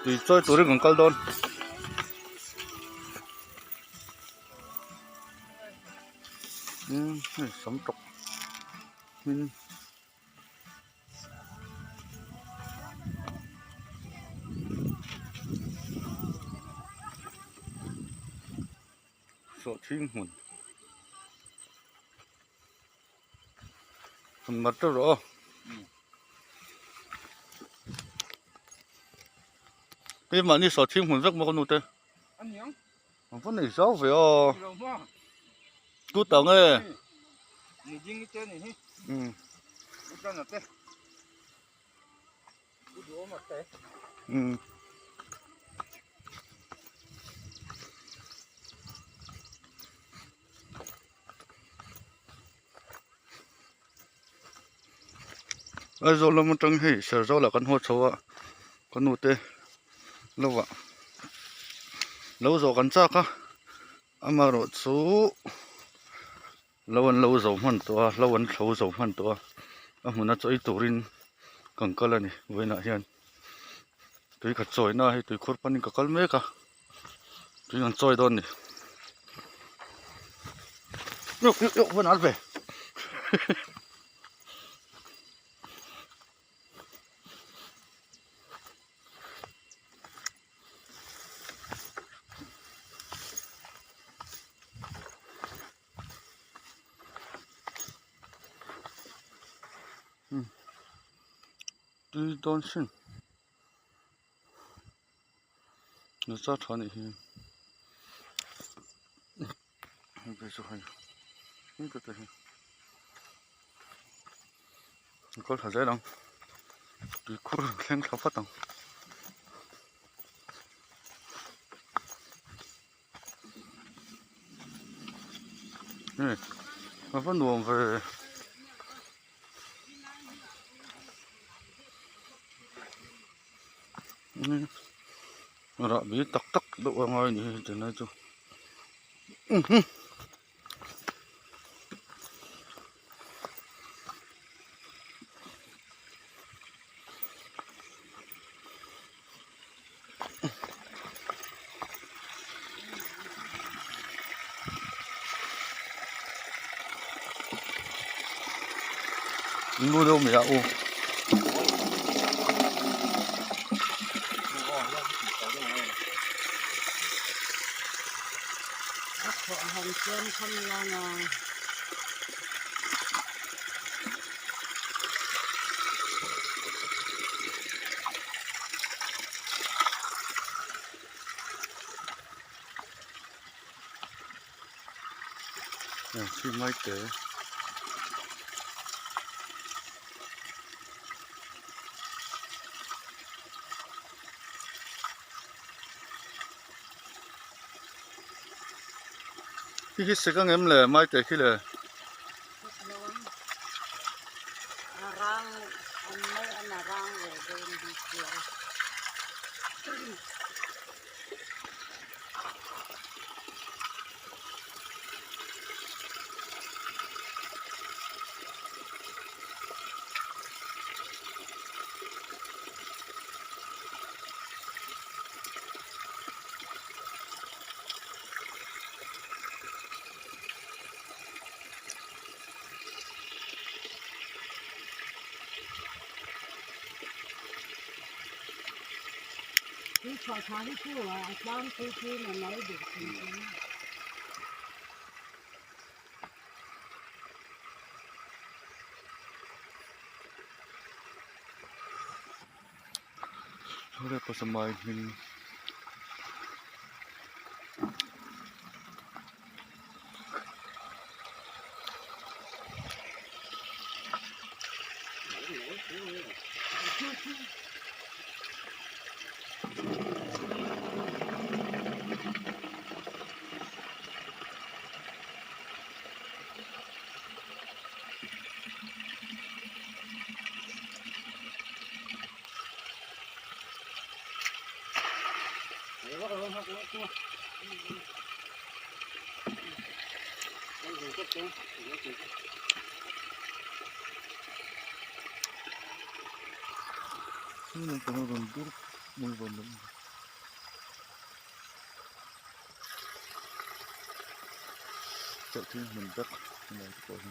Tui chawi turin kan kal dawn. Umm hei sam tawk hmin. Sawhthing hmun hmun mar teuh rawh aw hei mahni sawhthing hmun vek maw ka nu te an va nei zau ve aw tu tah nge umm. Umm. Aizawl lam atang hei Serzawl ah kan haw chho a ka nu te lo ah lo zawh kan chak a amaherawh chu Lo an lo zo hman tawh a hlo an thlo zo hman tawh a a hmun a chaw ei turin kan kal a ni vawiinah hian tui khat chawina hei tuikhur panin ka kal mek a tui an chawi dawn a ni vawn al ve. Tui dawn sin nasa tha anih hi hei chu hei hei te hi a kal tha zel ang tuikhur thleng thla vat ang. Hei a va nuam ve rahbi tak tak deuh a ngai a ni hei tunlai chu. Lu deuh mai a u. Khi mai te. Khi khi sek ang em le mai te khi le. Mai hming. Sawhthing hmun vek helai te pawh hi.